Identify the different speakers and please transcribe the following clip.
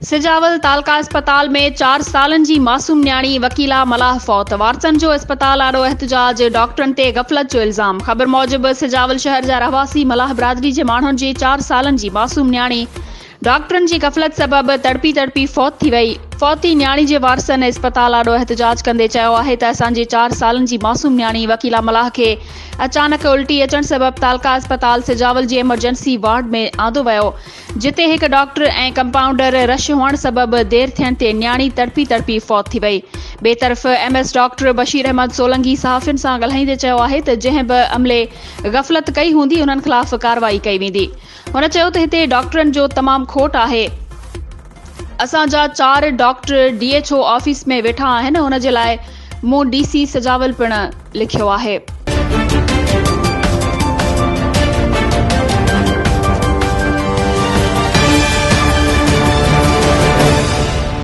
Speaker 1: سجاول تعلقه اسپتال ۾ چار سالن جي معصوم نياڻي وڪيلا ملاح فوت، وارثن جو اسپتال آڏو احتجاج، ڊاڪٽرن تي غفلت جو الزام، خبر موجب سجاول شهر جا رهواسي ملاح برادري جي ماڻهن جي چار سالن جي معصوم نياڻي ڊاڪٽرن جي غفلت سبب تڙپي تڙپي فوت ٿي وئي، فوتي نياڻي جي وارثن اسپتال آڏو احتجاج ڪندي چيو آهي ته اسان جي چار سالن جي معصوم نياڻي وڪيلا ملاح کي اچانڪ الٽي اچڻ سبب تعلقه اسپتال سجاول جي ايمرجنسي وارڊ ۾ آندو ويو جتي هڪ ڊاڪٽر ۽ ڪمپائونڊر رش هئڻ سبب دير ٿيڻ تي نياڻي تڙپي تڙپي فوت ٿي وئي. ٻئي طرف M S doctor Bashir Ahmed Solangi صحافين سان ڳالهائيندي چيو آهي ته جنهن به عملي غفلت ڪئي هوندي انهن خلاف ڪارروائي ڪئي ويندي. هن چيو ته هتي ڊاڪٽرن جو تمام کوٽ آهي. اسان جا چار doctor D H O office ۾ ويٺا آهن ان جي لاء مون ڊي سي سجاول پڻ لکيو آهي.